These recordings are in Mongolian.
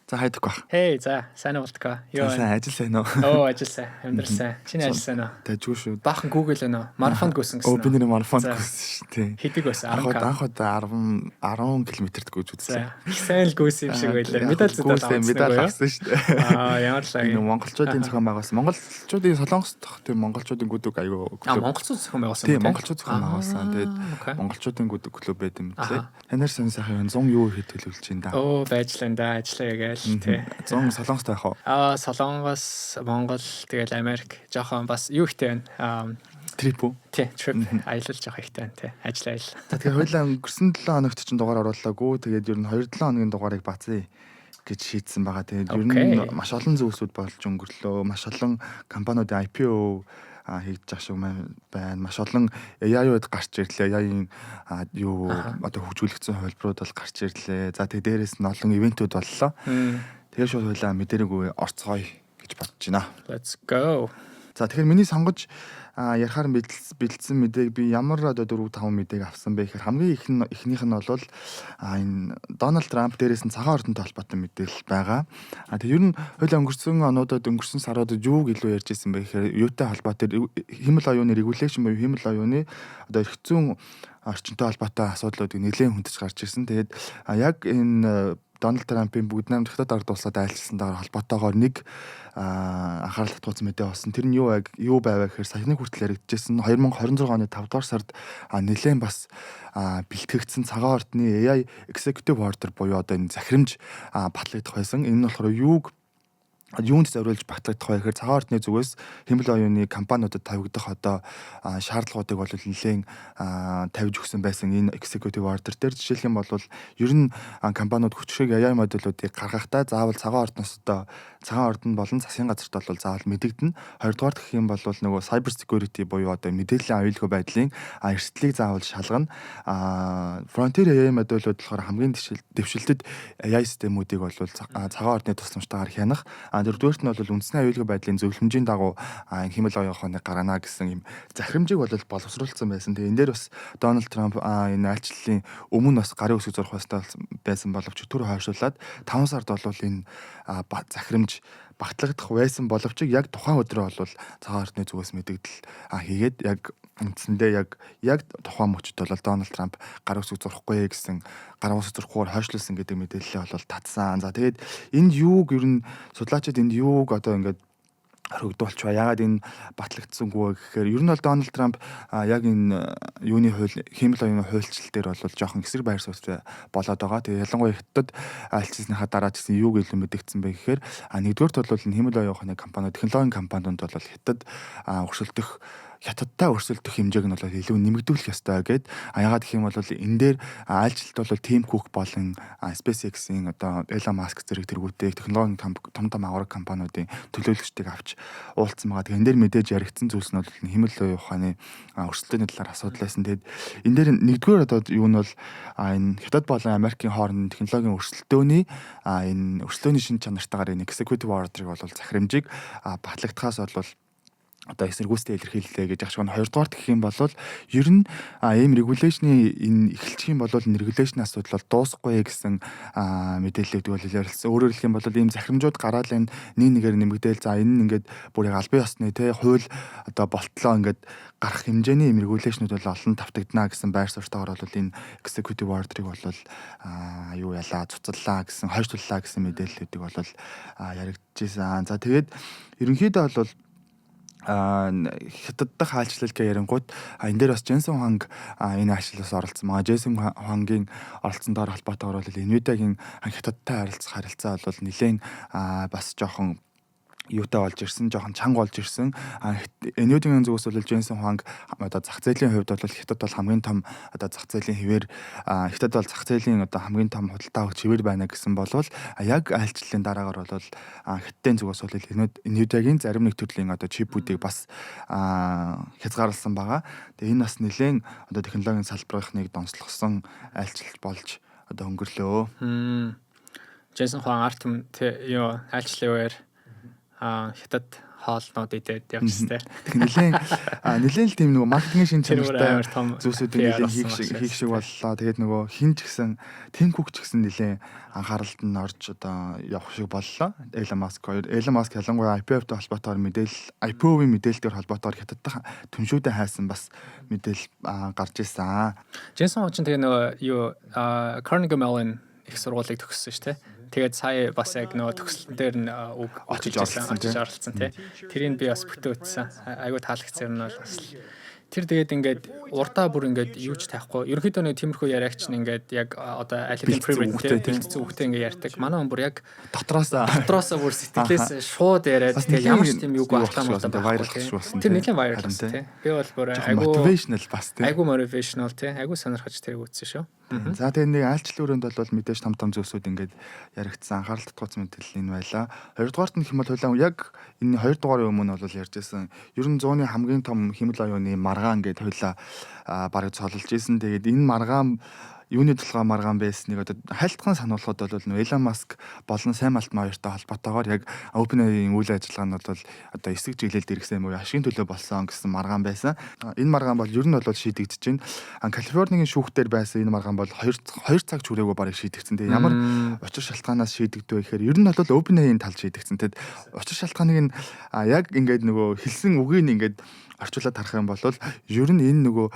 За, хайдаггүй бах. Hey, за, сайн уу, Болтко. Юу? Сайн, ажил сайн уу? Оо, ажил сайн. Амьдрал сайн. Чиний ажил сайн уу? Дажгүй шүү. Баахан Google байна уу? Марафонд гүйсэн гэсэн. Оо, би нэр марафонд гүйсэн шүү, тий. Хэдэг байсан? 10. Анх удаа 10 10 км-т гүйж үзсэн. Их сайн л гүйсэн юм шиг байлаа. Медаль зөдөө авсан. Медаль авсан шүү дээ. Аа, ямар л энэ монголчуудын зохион байгуулсан. Монголчуудын, Солонгос дахь тийм монголчуудын гүдэг аюу клуб. Аа, монголчууд зохион байгуулсан юм тийм? Монголчууд зохион байгуулсан. Тэгээд монголчуудын гүдэг клуб байд юм лээ. Танаар сан сайхан 100 юу хэд төлөвлөж байна да? Оо, байжлаа да, ажиллаа гээл тий. 100 Солонгост байх уу? Аа, Солонгос, Монгол, тэгэл Америк, жоохон бас юу ихтэй байна. Аа, trip үү? Тий, trip, аялал жоох ихтэй байна тий. Ажил, аялал. За, тэгэхээр хоёлаа өнгөрсөн 7 хоногт чинь дугаар оруулаагүй. Тэгээд ер нь 2-7 хоногийн дугаарыг бацъя гэж шийдсэн байгаа. Тэгээд ер нь маш олон зүйлсүүд болж өнгөрлөө. Маш олон компаниудын IPO хийгдэж байгаа шиг байна. Маш олон AI-ууд гарч ирлээ. AI-ийн юу одоо хөгжүүлэгдсэн хувилбарууд бол гарч ирлээ. За, тэгээ дээрэс нь олон event үүд боллоо. Тэгээ шууд хоёлаа мэдэрээгүй орцгоё гэж бодож байна. Let's go. За, тэгэхээр миний сонгож ярихаар бэлдсэн мэдээг би ямар одоо 4 5 мэдээг авсан бэ гэхээр хамгийн их нь, эхнийх нь бол энэ Дональд Трамп, дээрээс нь Цагаан ордонтой холбоотой мэдээлэл байгаа. А тэгээ ер нь хоёлаа өнгөрсөн онуудад, өнгөрсөн саруудад юуг илүү ярьж ирсэн бэ гэхээр юутай холбоотой, хиймэл оюуны regulation буюу хиймэл оюуны одоо эрх зүйн орчинтой холбоотой асуудлуудыг нэлээд хүндэж гарч ирсэн. Тэгээд яг энэ Дональд Трампын бүгд найрамдах Хятад ард улсад айлчилсан дараа холбоотойгоор нэг анхаарал татгуулсан мэдээ болсон. Тэр нь юу байваа гэхээр саяны хүртэл яригдчихсэн, 2026 оны 5 дугаар сард нэлээд бас бэлтгэгдсэн Цагаан ордны AI Executive Order буюу одоо энэ захирамж батлагдах байсан. Энэ нь болохоор юунд зориулж батлагдах вэ гэхээр Цагаан ордны зүгээс хиймэл оюуны компаниудад тавигдах одоо шаардлагуудыг бол нэлээд тавьж өгсөн байсан энэ executive order дээр. Жишээлх юм бол ер нь компаниуд хүчрхэг AI модулуудыг гаргахдаа заавал Цагаан ордноос, одоо Цагаан ордон болон засгийн газарт бол заавал мэдэгдэнэ. Хоёрдугаар гэх юм бол нөгөө cyber security буюу одоо мэдээллийн аюулгүй байдлын эрсдлийг заавал шалгана. Frontier AI модулууд болохоор хамгийн дэвшилтэд AI системүүдийг бол Цагаан ордны тусламжтайгаар хянах. Дөрөвдүгээрт нь бол үндэсний аюулгүй байдлын зөвлөмжийн дагуу хиймэл оюун ухааныг гаргана гэсэн юм захирамжийг бол боловсруулсан байсан. Тэгээ энэ дээр бас Дональд Трамп энэ айлчлалын өмнө бас гарын үсэг зурах байсан боловч түр хойшлуулад 5 сард бол энэ захирамж багтлагдах байсан боловч яг тухайн өдрөө бол Цагаан ордны зүгээс мэдэгдэл хийгээд, яг үндсэндээ яг тухайн мөчд бол Дональд Трамп гар үсэг зурхгүй гэсэн, гар үсэг зурхгүйгээр хойшлуулсан гэдэг мэдээлэлээ бол татсан. За, тэгээд энд юуг ер нь судлаачид энд юуг одоо ингээд хоригдуулч ба, яагаад энэ батлагдсангүй вэ гэхээр ер нь бол Дональд Трамп яг энэ юуны хууль, хиймэл оюуны хуульчлал дээр бол жоохон эсрэг байр суурьтай болоод байгаа. Тэгээ ялангуяа Хятад айлчилсныхаа дараа ч гэсэн юуг илүү мэдэгдсэн бэ гэхээр нэгдүгээрт бол энэ хиймэл оюун ухааны компаниуд, технологийн компаниуд бол Хятад өрсөлдөх, Хятадтай өрсөлдөх хэмжээг нь бол илүү нэмэгдүүлэх ёстой гэд. А ягаад гэх юм бол энэ дээр айлчлалт бол Tim Cook болон SpaceX-ийн одоо Elon Musk зэрэг тэргүүтээ технологийн том том агуураг компаниудын төлөөлөгчдийг авч уулзсан байгаа. Тэгээ энэ дээр мэдээж яригдсан зүйлс нь бол хиймэл оюун ухааны өрсөлдөөний талаар асуудал байсан. Тэгээд энэ дээр нэгдүгээр одоо юу нь бол энэ Хятад болон Америкийн хоорондын технологийн өрсөлдөөний, энэ өрсөлдөөний шин чанартайгаар энэ executive order-ыг бол, захирамжийг батлагдахаас бол одоо эсэргүүцтэй илэрхийллээ гэж ашиг. Хоёрдугаар гэх юм бол ер нь ийм regulation-ы энэ эхэлчих юм бол энэ regulation асуудал бол дуусахгүй гэсэн мэдээллүүд бол ярилцсан. Өөрөөр хэлэх юм бол ийм захирамжууд гараал энэ нэг нэгээр нэмэгдээл, за, энэ нь ингээд бүр яг албан ёсны те хууль одоо болтлоо ингээд гарах хэмжээний ийм regulation-ууд бол олон тавтагдана гэсэн байр суурьтайгаар бол энэ executive order-ыг бол юу ялаа, цуцаллаа гэсэн, хойшлууллаа гэсэн мэдээллүүдийг бол яригдчихсэн. За, тэгээд ерөнхийдөө бол Хятад дахь айлчлал гэх ярингууд энэ дээр бас Jensen Huang энэ айлчлалаас оролцсон байгаа. Jensen Huang-ийн оролцсонтойгоор холбоотойгоор бол Nvidia-гийн Хятадтай харилцах харилцаа бол нэлээд бас жоохон юутай болж ирсэн, жоохон чанга болж ирсэн. Nvidia-гийн зүгээс бол Jensen Huang одоо зах зээлийн хувьд бол Хятад бол хамгийн том одоо зах зээлийн хэвээр, Хятад бол зах зээлийн одоо хамгийн том худалдаа авах хэвээр байна гэсэн болвол яг айлчлалын дараагаар бол Хятадын зүгээс бол Nvidia-гийн зарим нэг төрлийн одоо чипүүдийг бас хязгаарласан байгаа. Тэгээ энэ бас нэлээд одоо технологийн салбарынхныг донцлогсон айлчлал болж одоо өнгөрлөө. Jensen Huang арт юу айлчлалын үеэр Хятад хоолнууд идээд явчихсан те. Тэгэхээр нэлээд л тийм нөгөө маркетингийн шин чанартай зүйлсүүдийг нэлээд хийх шиг боллоо. Тэгээд нөгөө хин ч гэсэн, Тим Кук ч гэсэн нэлээд анхааралд нь орж одоо явах шиг боллоо. Elon Musk хоёр, Elon Musk ялангуяа IPO-тай холбоотойгоор мэдээлэл, IPO-ийн мэдээлэлээр холбоотойгоор хятадтай түншүүдээ хайсан бас мэдээлэл гарч ирсэн. Jensen Huang ч тэгээ нөгөө юу Carnegie Mellon их сургуулийг төгссөн шүү дээ. Тэгээд сая бас яг нөгөө төгсөлтөн дээр нь үг очиж оролцсон. Очиж оролцсон тий. Тэрийг би бас бүтээ үзсэн. Айгуу таалагдсан юм нь бол бас л тэр тэгээд ингээд урдаа бүр ингээд юу ч тавихгүй. Ерөнхийдөө нэг тиймэрхүү яриагч нь ингээд яг одоо аль хэдийн pre-written, бэлдсэн үгтэй ингээд ярьдаг. Манай хүн бүр яг дотроосоо дотроосоо бүр сэтгэлээс шууд яриад, тэгээд ямар ч тийм юуг алдаа малтаа байхгүй. Viral. Тэр нэлээд viral болсон тий. Би бол бүр айгуу motivational бас тий. Айгуу motivational тий. Айгуу сонирхож тэрийг үзсэн шүү. За, тэгээ нэг айлчлал өрөөнд бол мэдээж том том зүйлсүүд ингээд яригдсан, анхаарал татгууц мэдээлэл энэ байлаа. Хоёрдугаарт нь хэм бол хойлоо яг энэ хоёр дугаарын өмнө бол ярьж байсан. Ер нь зууны хамгийн том хиймэл оюуны маргаан ингээд хойлоо бараг цололж исэн. Тэгээд энэ маргаан юуны тулгай маргаан байсныг одоо хайлтхан сануулхад бол нөө Elon Musk болон Сэм Алтман хоёртой холбоотойгоор яг OpenAI-ийн үйл ажиллагаа нь бол одоо эсрэг чиглэлд эргэсэн юм уу, ашигын төлөө болсон гэсэн маргаан байсан. Энэ маргаан бол ер нь бол шийдэгдэж байна. Калифорнигийн шүүхтэр байсан энэ маргаан бол 2 2 цаг ч хүрээгүй барыг шийдэгдсэн. Тэгээ ямар учир шалтгаанаас шийдэгдэв гэхээр ер нь бол OpenAI-ийн талд шийдэгдсэн. Тэгэд учир шалтгааныг нь яг ингээд нөгөө хэлсэн үгийг ингээд орчуулад харах юм бол ер нь энэ нөгөө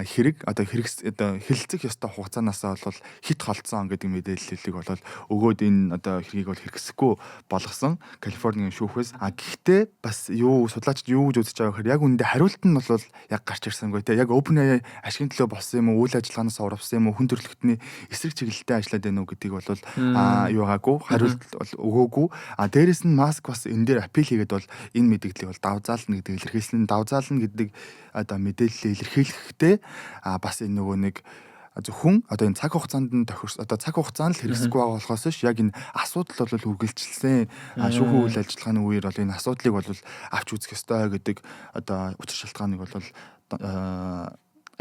хэрэг одоо хэрэг одоо хэлэлцэх ёстой хугацаанаас бол хит холцсон гэдэг мэдээллийг бол өгөөд энэ одоо хэргийг бол хэрэгсэхгүй болгосон Калифорнигийн шүүхээс. А гэхдээ бас юу судлаачид юу гэж үзэж байгаа гэхээр яг үүндээ хариулт нь бол яг гарч ирсэнгүй те. Яг OpenAI ашигын төлөө болсон юм уу, үйл ажиллагаанаас урвсан юм уу, хүн төрөлхтний эсрэг чиглэлтэй ажиллаад байна уу гэдгийг бол юу гаагүй хариулт бол өгөөгүй. А дээрэс нь Маск бас энэ дээр appeal хийгээд бол энэ мэдээллийг бол давзаална гэдэг илэрхийлсэн, давзаална гэдэг одоо мэдээллийг илэрхийлэхдээ бас энэ нөгөө нэг зөвхөн одоо энэ цаг хугацаанд нь тохирс, одоо цаг хугацаанд л хэрэгсэхгүй байгаа болохоос ш яг энэ асуудал бол үргэлжилсэн. Шүүхэн үйл ажиллагааны үеэр бол энэ асуудлыг бол авч үзэх ёстой гэдэг одоо учир шалтгааныг бол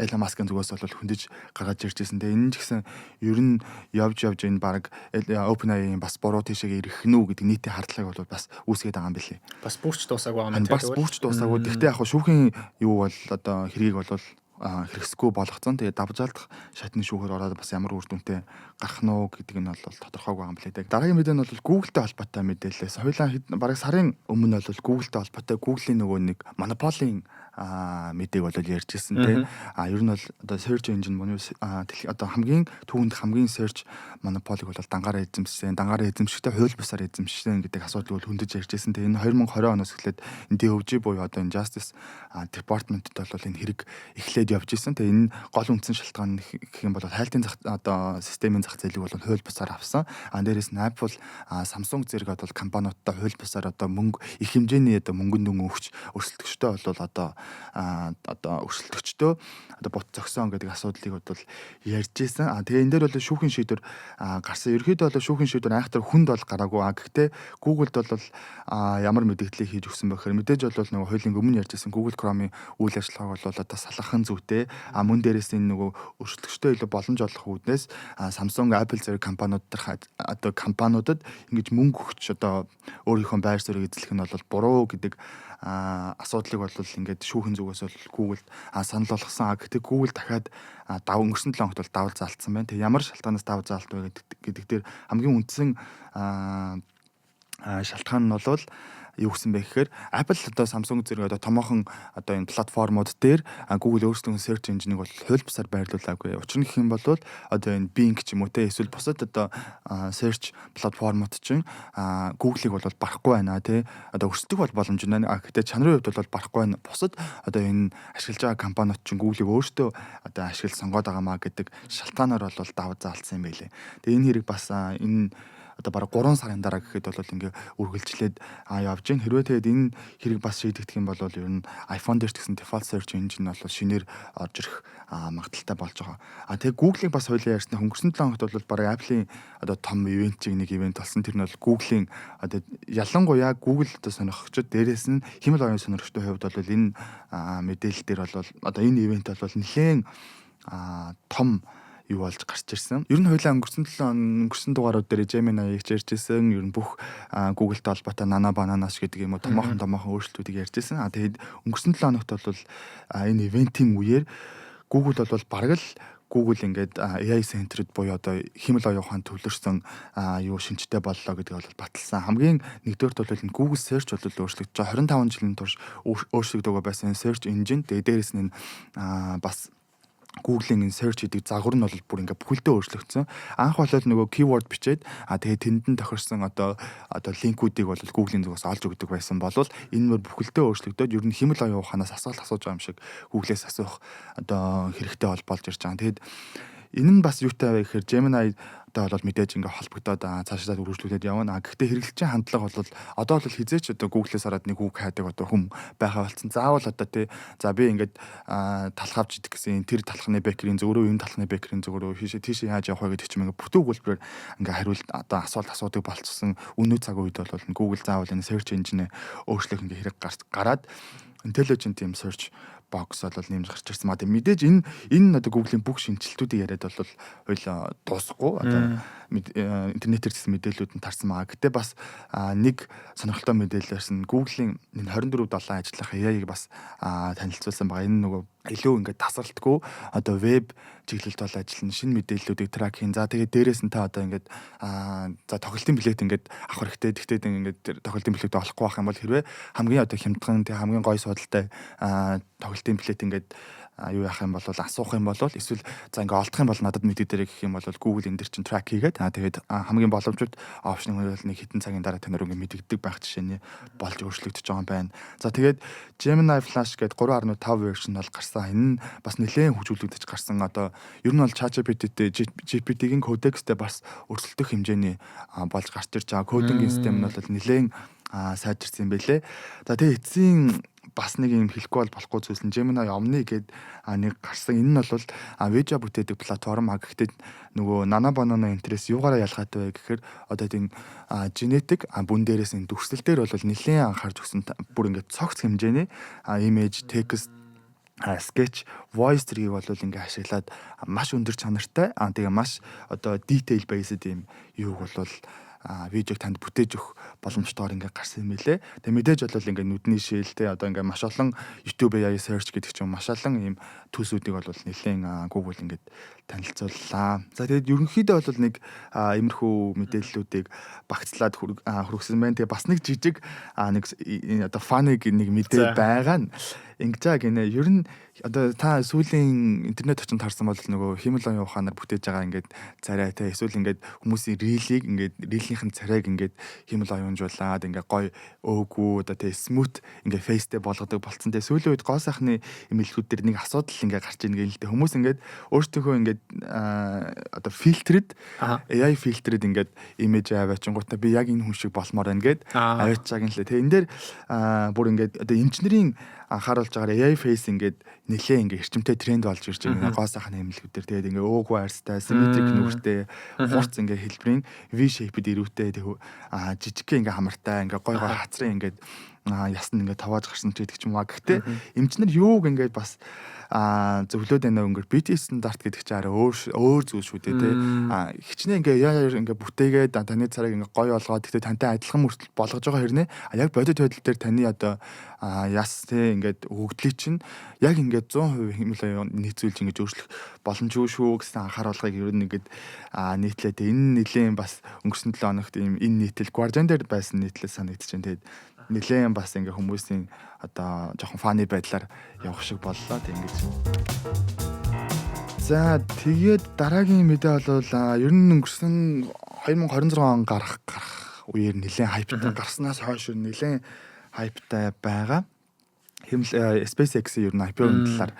Элон Маскын зүгээс бол хөндөж гаргаж ирж байсан. Тэгээ энэ ч гэсэн ер нь явж явж энэ баг OpenAI-ийн бас буруу тийшээ ирэх нь үү гэдэг нийтийн хардлагыг бол бас үүсгээд байгаа юм билий. Бас бүрч дуусаагүй байгаа юм. Бас бүрч дуусаагүй. Гэхдээ яг шүүхийн юу бол одоо хэргийг бол хэрэгсэхгүй болгоцсон. Тэгээ давжаалдах шатны шүүхээр ороод бас ямар үр дүнтэй гарах нь уу гэдэг нь бол тодорхойгүй байгаа юм билээ. Дараагийн мэдээ нь бол Google-тэй холбоотой мэдээлэлээс. Хоёулаа бараг сарын өмнө бол Google-тэй холбоотой Google-ийн нөгөө нэг монополийн мэдээг бол ярьж ирсэн тий. А ер нь бол одоо search engine буюу одоо хамгийн түүхэнд хамгийн search монополиг бол дангаараа эзэмшсэн, дангаараа эзэмшихдээ хууль бусаар эзэмшсэн гэдэг асуудлыг бол хөндөж ярьж ирсэн. Тэгээ энэ 2020 оноос эхлээд энэ DOJ буюу одоо энэ Justice Department-д бол энэ хэрэг эхлээд явж исэн. Тэгээ энэ гол үндсэн шалтгаан гэх юм бол хайлтын зах одоо системийн зах зээлийг бол хууль бусаар авсан. А дээрээс нь Apple, Samsung зэрэг одоо компаниудтай хууль бусаар одоо мөнгө, их хэмжээний одоо мөнгөн дүн өгч өрсөлдөгчтэй бол одоо өрсөлдөгчдөө одоо бут зогсон гэдэг асуудлыг бол ярьж исэн. А тэгээ энэ дээр бол шүүхийн шийдвэр гарсан. Ерөнхийдөө бол шүүхийн шийдвэр айхтар хүнд бол гараагүй. А гэхдээ Google-д бол ямар мэдээллийг хийж өгсөн бэ гэхээр мэдээж бол нөгөө хуулийн өмнө ярьж исэн Google Chrome-ийн үйл ажиллагааг бол одоо салгах нь зүйтэй. А мөн дээрээс энэ нөгөө өрсөлдөгчдөө илүү боломж олох үүднээс Samsung, Apple зэрэг компаниуд дээр одоо компаниудад ингэж мөнгө өгч одоо өөрийнхөө байр суурийг эзлэх нь бол буруу гэдэг асуудлыг бол ингээд шүүхэн зүгээс бол Google-д санал болгосон. А гэхдээ Google дахиад дав өнгөрсөн 7 хоногт бол давал заалтсан байна. Тэгээ ямар шалтгаанаас давал заалт вэ гэдэг дээр хамгийн үндсэн шалтгаан нь бол юу гэсэн бэ гэхээр Apple, одоо Samsung зэрэг одоо томоохон одоо энэ платформуд дээр Google өөрсдөө search engine-ыг бол хууль бусаар байрлуулаагүй. Учир нь гэх юм бол одоо энэ Bing ч юм уу те, эсвэл бусад одоо search платформуд чинь Google-ыг бол барахгүй байна те. Одоо өрсөлдөх бол боломж байна. А гэхдээ чанарын хувьд бол барахгүй байна. Бусад одоо энэ ашиглаж байгаа компаниуд чинь Google-ыг өөртөө одоо ашиглаж сонгоод байгаа маа гэдэг шалтгаанаар бол давж заалцсан юм байлээ. Тэгээ энэ хэрэг бас энэ одоо бараг 3 сарын дараа гэхэд бол ингээ үргэлжлээд явж гин. Хэрвээ тэгээд энэ хэрэг бас шийдэгдэх юм бол ер нь iPhone дээр ч гэсэн default search engine бол шинээр орж ирэх магадлалтай болж байгаа. А тэгээ Google-ийг бас хоёлаа ярьсан, өнгөрсөн 7 хоногт бол бараг Apple-ийн одоо том event чиг нэг event болсон. Тэр нь бол Google-ийн одоо ялангуяа Google одоо сонирхогчид, дээрээс нь хиймэл оюун сонирхогчдын хувьд бол энэ мэдээлэл дээр бол одоо энэ event бол нэлээд том юу болж гарч ирсэн. Ер нь хоёлаа өнгөрсөн 7 өнгөрсөн дугаарууд дээр Gemini-г ярьж ирсэн. Ер нь бүх Google-тэй холбоотой Nano Banana гэдэг юм уу, томоохон томоохон өөрчлөлтүүдийг ярьж ирсэн. Тэгээд өнгөрсөн 7 хоногт бол энэ event ийн үеэр Google бол бараг л Google ингээд AI center-д буюу одоо хиймэл оюун ухаан төвлөрсөн юу шинжтэй боллоо гэдгийг бол баталсан. Хамгийн нэгдүгээрт бол энэ Google Search бол өөрчлөгдөж байгаа. 25 жилийн турш өөрчлөгдөөгүй байсан search engine. Тэгээ дээрэс нь бас Google-ийн энэ search гэдэг загвар нь бол бүр ингээ бүхэлдээ өөрчлөгдсөн. Анх бол нөгөө keyword бичээд тэгээд тэнд нь тохирсон одоо link үүдийг бол Google-ийн зүгээс олж өгдөг байсан бол энэ мөр бүхэлдээ өөрчлөгдөд, ер нь хиймэл оюун ухаанаас асуулт асууж байгаа юм шиг Google-ээс асуух одоо хэрэгтэй бол болж ирж байгаа. Тэгээд энэ нь бас юутай вэ гэхээр Gemini одоо бол мэдээж ингээ холбогдоод цаашдаа үргэлжлүүлээд явна. Гэхдээ хэрэглэгчийн хандлага бол одоо бол хэзээ ч одоо Google-ээс ороод нэг үг хайдаг одоо хүм байхаа болцсон. Заавал одоо тий, за, би ингээд талх авч идэх гэсэн, тэр талхны bakery ийн зөврөө, энэ талхны bakery ийн зөврөө, хийшээ тийшээ яаж явах вэ гэдэг чим ингээ бүтэн өгүүлбэрээр ингээ хариулт одоо асуулт асуудаг болцсон. Өнөө цаг үед бол Google заавал энэ search engine өөрчлөх ингээ хэрэг гараад intelligent team search box бол нэмж гарч ирсэн маа. Мэдээж энэ одоо Google-ийн бүх шинэчлэлтүүдийг яриад бол хоёул дуусахгүй, одоо интернетээр гэсэн мэдээллүүд нь тарсан байгаа. Гэтэ бас нэг сонирхолтой мэдээлэл байсан. Google-ийн энэ 24/7 ажиллах AI-г бас танилцуулсан байгаа. Энэ нөгөө илүү ингээд тасралтгүй одоо веб чиглэлд бол ажиллана, шинэ мэдээллүүдийг track хийн. За, тэгээд дээрэс нь та одоо ингээд за, тоглолтын билет ингээд авах хэрэгтэй. Тэгтээ ингээд тэр тоглолтын билет олохгүй байх юм бол хэрвээ хамгийн одоо хямдхан, тэг хамгийн гой судалтай тоглолтын билет ингээд юу яах юм бол, асуух юм бол, эсвэл за, ингээ олдох юм бол надад мэдээ гэх юм бол Google энэ дэр чинь track хийгээд, тэгээд хамгийн боломжтой option нь бол нэг хэдэн цагийн дараа танаар ингээ мэдэгддэг байх жишээний болж өөрчлөгдөж байгаа юм байна. За, тэгээд Gemini Flash гэдэг 3.5 version бол гарсан. Энэ нь бас нэлээд хөгжүүлэгдэж гарсан. Одоо ер нь бол ChatGPT-тэй, GPT-гийн Codex-тэй бас өрсөлдөх хэмжээний болж гарч ирж байгаа. Coding систем нь бол нэлээд сайжирсан юм байлээ. За, тэгээ эцсийн бас нэг юм хэлэхгүй бол болохгүй зүйлс нь Gemini Omni гээд нэг гарсан. Энэ нь бол видео бүтээдэг платформ. Гэхдээ нөгөө Nano Banana Interest юугаараа ялгаатай вэ гэхээр одоо тийм генетик бүн дээрээс энэ дүрслэл дээр бол нэлээд анхаарч өгсөн. Бүр ингээд цогц хэмжээний image, text, sketch, voice зэргийг бол ингээ ашиглаад маш өндөр чанартай, тэгээ маш одоо detail based юм юуг бол видеог танд бүтээж өгөх боломжтойгоор ингээ гарсан юм билэ. Тэгээ мэдээж бол ингээ нүдний шил те, одоо ингээ маш олон YouTube AI search гэдэг чинь маш олон ийм tools үүдийг бол нэлээд Google ингээд танилцууллаа. За, тэгээд ерөнхийдөө бол нэг иймэрхүү мэдээллүүдийг багцлаад хүргэсэн байна. Тэгээ бас нэг жижиг нэг одоо funny нэг мэдээ байгаа нь ингэж байгаа гинэ. Ер нь одоо та сүүлийн интернет очинд харсан бол нөгөө хиймэл оюун ухаанаар бүтээж байгаа ингээд царай те, эсвэл ингээд хүмүүсийн reel ийг, ингээд reel ийнх нь царайг ингээд хиймэл оюунжуулаад ингээд гой өөгүй одоо те, smooth ингээд face тэй болгодог болцсон те. Сүүлийн үед гоо сайхны эмнэлгүүд дээр нэг асуудал ингээд гарч ийн гээл те. Хүмүүс ингээд өөртөөхөө ингээд одоо фильтрэд, AI фильтрэд ингээд имиж аваачингуудаа би яг энэ хүн шиг болмоор байна гэд аваачааг нь лээ. Тэгээ энэ дээр бүр ингээд одоо инженерийн анхааруулж байгаа AI face ингээд нэлээ ингээ эрчимтэй тренд болж ирж байгаа гоо сайхан эмнэлгүүд дээр. Тэгээд ингээ өөгүй арьстай, symmetric нүртэй, хурц ингээ хэлбэрийн V shape-д ирүүтэй, тэг жижигхэн ингээ хамартай, ингээ гой гой хацрын ингээд ясн ингээ тавааж гарсан ч гэдэг ч юм уу. Гэхдээ эмчнэр юуг ингээд бас зөвлөөд байна вэ? Ингээд beauty стандарт гэдэг чинь арай өөр өөр зүйл шүү дээ, тий. Хичнээн ингээ яа ингээ бүтээгээд таны царайг ингээ гоё болгоод, гэхдээ тантай адилхан мөртөл болгож байгаа хэрнээ яг бодит байдал дээр таны одоо яс тий, ингээд өгөгдлийг чинь яг ингээд 100% хиймэл оюун нийцүүлж ингэж өөрчлөх боломжгүй шүү гэсэн анхааруулгыг ер нь ингээд нийтлээ. Энэ нэлийн бас өнгөрсөн 7 хоногт ийм энэ нийтлэл Guardian дээр байсан нийтлэл санагдчихэв. Тэгээд нэлээд бас ингээ хүмүүсийн одоо жоохон funny байдлаар явах шиг боллоо тэг ингэж. За, тэгээд дараагийн мэдээ бол ер нь өнгөрсөн 2026 он гарах гарах үеэр нэлээд hype тай гарснаас хойш нэлээд hype тай байгаа. Хэмл SpaceX-ийн ер нь IPO-ын талаар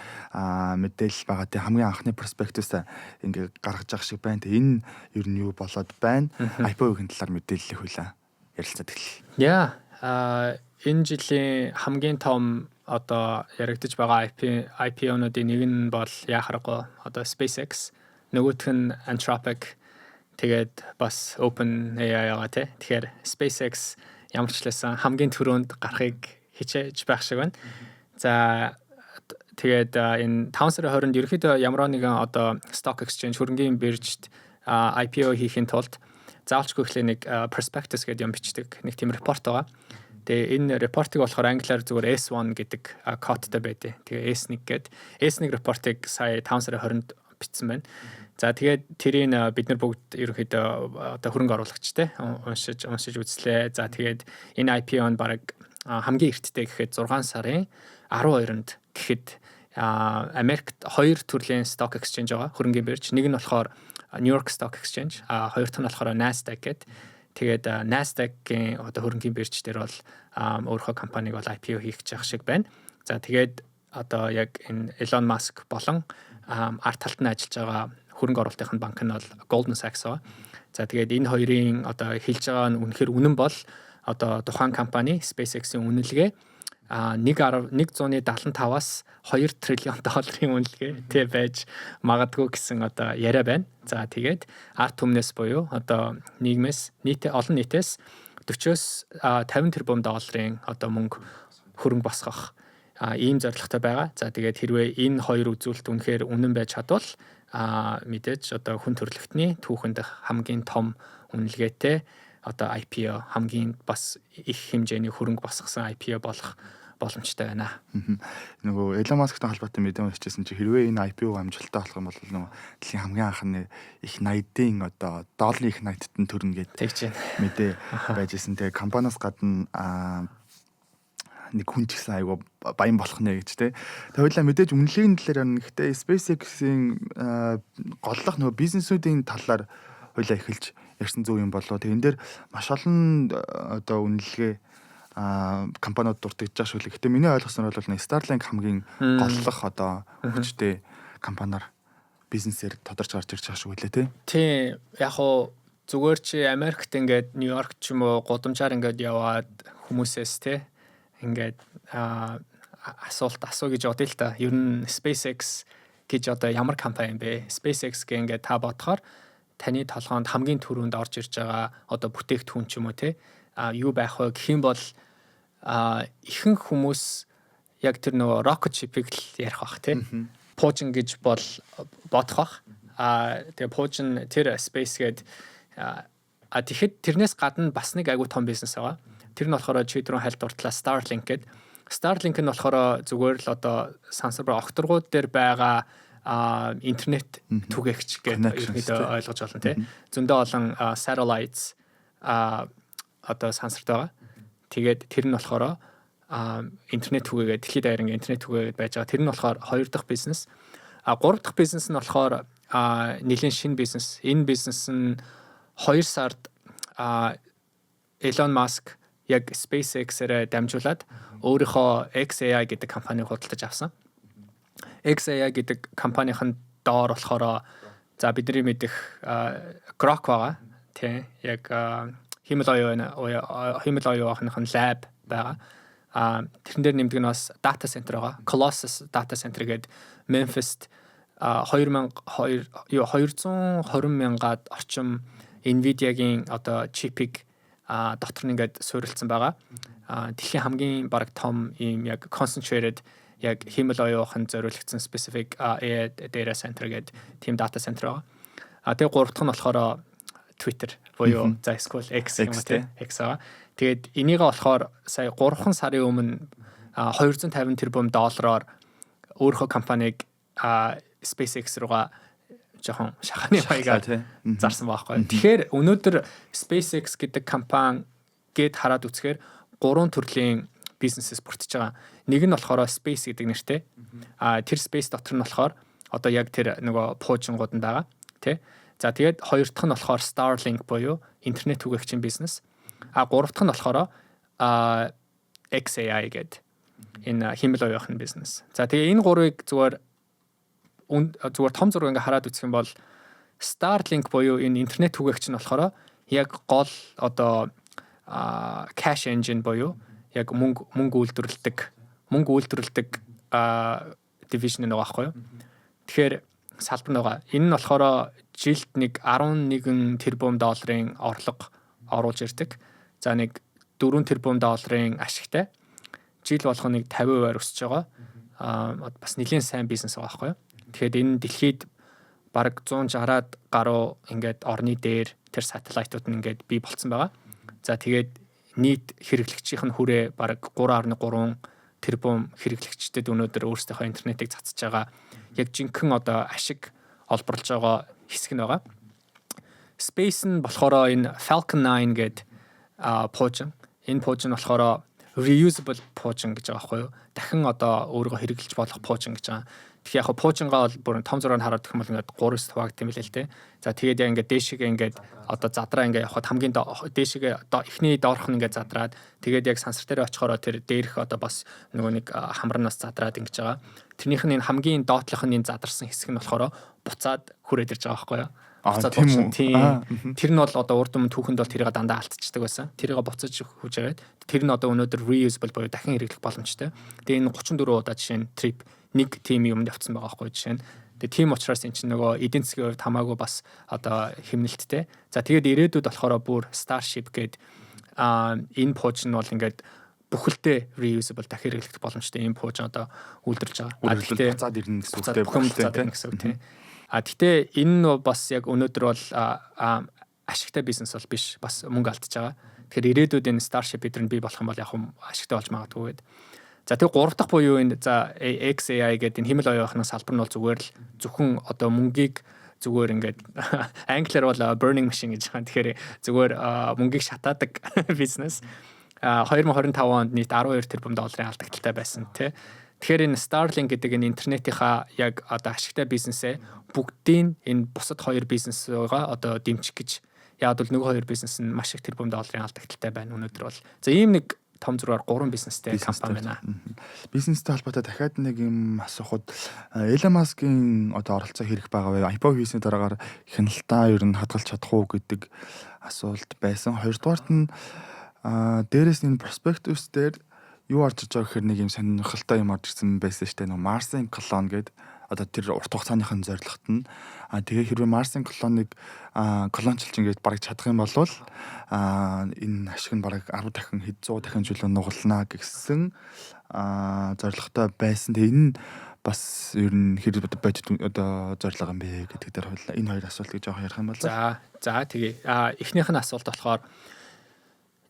мэдээлэл байгаа. Тэг хамгийн анхны prospectus ингээ гаргаж байгаа шиг байна. Тэг энэ ер нь юу болоод байна? IPO-гийн талаар мэдээлэл хүлээ ярилцаад эхэллээ. Яа, энэ жилийн хамгийн том одоо яригдаж байгаа IP IPO-нуудын нэг нь бол яхаарахгүй одоо SpaceX, нөгөөх нь Anthropic, тэгээд бас OpenAI байгаа тий. Тэгэхээр SpaceX ямар ч лсэн хамгийн түрүүнд гарахыг хичээж байх шиг байна. За, Тэгээд энэ 5 сарын 20-нд ерөнхийдөө ямар нэгэн одоо stock exchange, хөрөнгийн биржид IPO хийхийн тулд заавалчгүй эхлээ нэг prospectus гэдэг юм бичдэг. Нэг тийм report байгаа. Тэгээ энэ report ыг болохоор англиар зүгээр S1 гэдэг кодтой байдаг. Тэгээ S1 гээд S1 report ыг сая 5 сарын 20-нд бичсэн байна. За, тэгээд тэрийг бид нар бүгд ерөнхийдөө одоо хөрөнгө оруулагчтай уншиж уншиж үзлээ. За, тэгээд энэ IPO нь баг хамгийн эрттэй гэхэд 6 сарын 12-нд гэхэд Америкт хоёр төрлийн stock exchange байгаа, хөрөнгийн бирж. Нэг нь болохоор New York Stock Exchange, а хоёр дахь нь болохоор Nasdaq гэдэг. Тэгээд Nasdaq-ийн одоо хөрөнгийн бирж дээр бол өөрийнхөө компанийг бол IPO хийх гэж шиг байна. За, тэгээд одоо яг энэ Elon Musk болон ард талд нь ажиллаж байгаа хөрөнгө оруулалтын банк нь бол Goldman Sachs байгаа. За, тэгээд энэ хоёрын одоо хэлж байгаа нь үнэхээр үнэн бол одоо тухайн компани SpaceX-ийн үнэлгээ 1.175-аас 2 триллион долларын үнэлгээ тэ байж магадгүй гэсэн одоо яриа байна. За, тэгээд ард түмнээс буюу одоо нийгмээс, нийт олон нийтээс 40-оос 50 тэрбум долларын одоо мөнгө хөрөнгө босгох ийм зорилготой байгаа. За, тэгээд хэрвээ энэ хоёр үзүүлэлт үнэхээр үнэн байж чадвал мэдээж одоо хүн төрөлхтний түүхэнд хамгийн том үнэлгээтэй одоо IPO, хамгийн бас их хэмжээний хөрөнгө босгосон IPO болох боломжтой байна. Нөгөө Elon Musk-тай холбоотой мэдээ уншижсэн чи хэрвээ энэ IPO амжилттай болох юм бол нөгөө дэлхийн хамгийн анхны их 80-ийн одоо долларын их 80-д нь төрнө гэдэг Тэгж байна. мэдээ байж исэн. Тэгээ компаниас гадна нэг хүн ч гэсэн айгу баян болох нэ гэж те. Тэгээ хоёлаа мэдээж үнэлгээний талаар ярина. Гэхдээ SpaceX-ийн голлох нөгөө бизнесүүдийн талаар хоёлаа эхэлж ярьсан зөв юм болоо. Тэгээ энэ дээр маш олон одоо үнэлгээ компаниуд дурддаж байгаа шүү лээ. Гэтэ миний ойлгосноор бол Starlink хамгийн голлох одоо хүчтэй компаниар бизнесээр тодорч гарч ирж байгаа шүү лээ, тий. Тийм, яг уу зүгээр чи Америкт ингээд Нью-Йорк ч юм уу гудамжаар ингээд яваад хүмүүсээс те ингээд асуулт асуу гэж бодъё л та. Ер нь SpaceX гэж одоо ямар компани юм бэ? SpaceX гэх ингээд та бодохоор таны толгоонд хамгийн түрүүнд орж ирж байгаа одоо бүтээгдэхүүн ч юм уу те юу байх вэ гэх юм бол ихэнх хүмүүс яг тэр нөгөө rocket ship-ийг л ярих бах тий. Пуужин гэж бол бодох бах. Тэгээ пуужин тэр space гээд тэгэхэд тэрнээс гадна бас нэг айгуу том бизнес байгаа. Тэр нь болохоор чи түрүүн хальт дурдлаа, Starlink гээд. Starlink нь болохоор зүгээр л одоо сансар огторгууд дээр байгаа интернет түгээгч гэдэг ерөнхийдөө ойлгож байна тий. Зөндөө олон satellites одоо сансарт байгаа. Тэгээд тэр нь болохоор интернет түгээгээд дэлхийд даяар ингээ интернет түгээгээд байж байгаа. Тэр нь болохоор хоёр дахь бизнес. А гурав дахь бизнес нь болохоор нэлийн шинэ бизнес. Энэ бизнес нь 2 сард Elon Musk яг SpaceX-ээрээ дамжуулаад өөрийнхөө xAI гэдэг компанийг худалдаж авсан. xAI гэдэг компанийн доор болохоор за бидний мэдэх Grok байгаа. Тий. Яг хиймэл оюун ухааных нь lab байгаа. А тэрэн дээр нэмдэг нь бас data center байгаа. Colossus data center гэдэг Memphis 2002 юу 220 мянгаад орчим Nvidia-гийн одоо чипийг дотор нь ингээд суурилсан байгаа. Дэлхийн хамгийн бараг том ийм яг concentrated, яг хиймэл оюун ухаанд зориулагдсан specific AI data center гэдэг тийм data center байгаа. А тэгээ гурав дахь нь болохоор Twitter буюу за эсвэл X юм уу те, X байгаа. Тэгээд энийгээ болохоор сая 3 сарын өмнө 250 тэрбум доллараар өөрийнхөө компанийг SpaceX руугаа жоохон шахааны маягаар зарсан байхгүй. Тэгэхээр өнөөдөр SpaceX гэдэг компани гээд хараад үзэхээр гурван төрлийн бизнесээс бүрдэж байгаа. Нэг нь болохоор Space гэдэг нэртэй. А тэр Space дотор нь болохоор одоо яг тэр нөгөө пуужингууд нь байгаа. Тэ? За, тэгээд хоёр дахь нь болохоор Starlink буюу интернет түгээгчийн бизнес. А гурав дахь нь болохоор xAI гэдэг энэ хиймэл оюун бизнес. За, тэгээ энэ гурвыг зүгээр зүгээр том зураг ингээ хараад үзэх юм бол Starlink буюу энэ интернет түгээгч нь болохоор яг гол одоо cash engine буюу яг мөнгө үйлдвэрлэдэг division нэг байхгүй юу. Тэгэхээр салбар нөгөө энэ нь болохоор жилд нэг 11 тэрбум долларын орлого оруулж ирдэг. За, нэг 4 тэрбум долларын ашигтай. Жил болгоно нэг 50%-аар өсөж байгаа. Бас нэлийн сайн бизнес байгаа байхгүй юу. Тэгэхээр энэ дэлхийд бараг 160-аад гаруй ингээд орны дээр тэр satellite ууд нь ингээд бий болцсон байгаа. За, тэгээд нийт хэрэглэгчийн нь хүрээ бараг 3.3 тэрбум хэрэглэгчдэд өнөөдөр өөрсдийнхөө интернетийг цацж байгаа, яг жинхэнэ одоо ашиг олборлож байгаа хэсэг нь байгаа. Space нь болохоор энэ Falcon 9 гэдэг пуужин. Энэ пуужин болохоор reusable пуужин гэж байгаа байхгүй юу? Дахин одоо өөрийгөө хэрэглэж болох пуужин гэж байгаа. Тэгэхээр яг пуужингаа бол бүр том зургаар хараад гэх юм бол ингээд 3-9 хуваагдсан юм билээ л дээ. За, тэгээд яг ингээд дээшгээ ингээд одоо задраа ингээд явхад хамгийн дээшгээ эхний доорх нь ингээд задраад, тэгээд яг сансар дээр очихороо тэр дээрх одоо бас нөгөө нэг хамарнаас задраад ингэж байгаа. Тэрнийх нь энэ хамгийн доотлох нь энэ задарсан хэсэг нь болохоор буцаад хүрээд ирж байгаа байхгүй юу? Буцаад тийм. Тийм. Тэр нь бол одоо урд өмнө түүхэнд бол тэрийг дандаа алдчихдаг байсан. Тэрийг буцаж хүж аваад тэр нь одоо өнөөдөр reusable буюу дахин хэрэглэх боломжтой. Тэгээ энэ 34 удаа жишээ нь trip нэг тийм юмд явцсан байгаа байхгүй, жишээ нь. Тэгээ тийм учраас эн чинь нөгөө эдийн засгийн хувьд хамаагүй бас одоо хэмнэлттэй. За, тэгээд ирээдүйд болохоор бүр Starship гээд энэ пууж нь бол ингээд бүхэлдээ reusable, дахин хэрэглэх боломжтой энэ пууж одоо үйлдвэрлэж байгаа. А гэхдээ буцаад ирнэ гэсэн үг, тийм, буцаад ирнэ гэсэн үг, тийм. А гэхдээ энэ нь бас яг өнөөдөр бол ашигтай бизнес бол биш. Бас мөнгө алдчихж байгаа. Тэгэхээр ирээдүйд энэ Starship эдгээр нь бий болох юм бол яг ашигтай болж магадгүй гэдэг. За, тэг гурав дахь буюу энэ за XAI гэдэг энэ хиймэл оюун ухааны салбар нь бол зүгээр л зөвхөн одоо мөнгийг зүгээр ингээд, англиар бол burning machine гэж байгаа. Тэгэхээр зүгээр мөнгийг шатаадаг бизнес. 2025 онд нийт 12 тэрбум долларын алдагдалтай байсан, тий. Тэгэхээр энэ Starlink гэдэг энэ интернетийнхаа яг одоо ашигтай бизнесээ бүгдийн энэ бусад хоёр бизнесээ одоо дэмжих гэж, яг бол нөгөө хоёр бизнес нь маш их тэрбум долларын алдагдалтай байна өнөөдөр бол. За, ийм нэг том зургаар гурван бизнестэй компани байна. Бизнестэй холбоотой дахиад нэг юм асуухад Elon Musk-ийн одоо оролцоо хэрэг байгаа вэ? IPO хийсний дараагаар хяналтаа ер нь хадгалж чадах уу гэдэг асуулт байсан. Хоёрдугаарт нь дээрэс нь энэ prospectus дээр юу орж иж байгаа гэхээр нэг юм сонирхолтой юм орж ирсэн байсан шүү дээ. Нөгөө Марсын clone гэдэг одоо тэр урт хугацааныхын зорилгот нь тэгээ хэрвээ Марсын clone ыг clone чилж ингээд бараг чадах юм бол энэ ашиг нь бараг 10 дахин, хэд 100 дахин чөлөө нугалнаа гэсэн зорилготой байсан. Тэгээ энэ бас ер нь хэр бодит одоо зорилго юм бэ гэдэг дээр хоёлаа энэ хоёр асуултыг жоох ярих юм бол. За, тэгээ. Эхнийх нь асуулт болохоор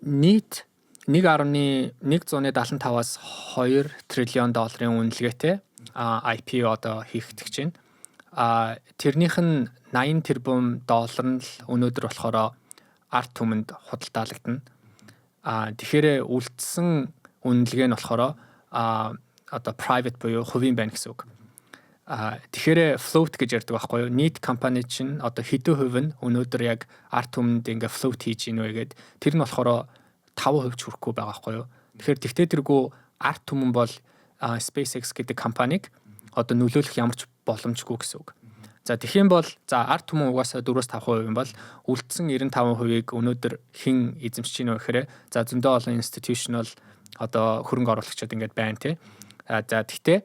нийт 1.175-аас 2 триллион долларын үнэлгээтэй IPO одоо хийгдэх гэж байна. Тэрнийх нь 80 тэрбум доллар нь л өнөөдөр болохоор ард түмэнд худалдаалагдана. Тэгэхээр үлдсэн үнэлгээ нь болохоор одоо private буюу хувийн байна гэсэн үг. Тэгэхээр float гэж ярьдаг байхгүй юу? Нийт компани чинь одоо хэдэн хувь нь өнөөдөр яг ард түмэнд ингээ float хийж гин вэ гэд, тэр нь болохоор 5% ч хүрэхгүй байгаа байхгүй юу? Тэгэхээр тэгтээ тэргүй ард түмэн бол SpaceX гэдэг компанийг одоо нөлөөлөх ямар ч боломжгүй гэсэн үг. За, тэгэх юм бол за ард түмэн угаасаа 4-5% юм бол үлдсэн 95%-ийг өнөөдөр хэн эзэмшиж гинэ вэ гэхээр за зөндөө олон institutional одоо хөрөнгө оруулагчид ингээд байна, тий. За, тэгтээ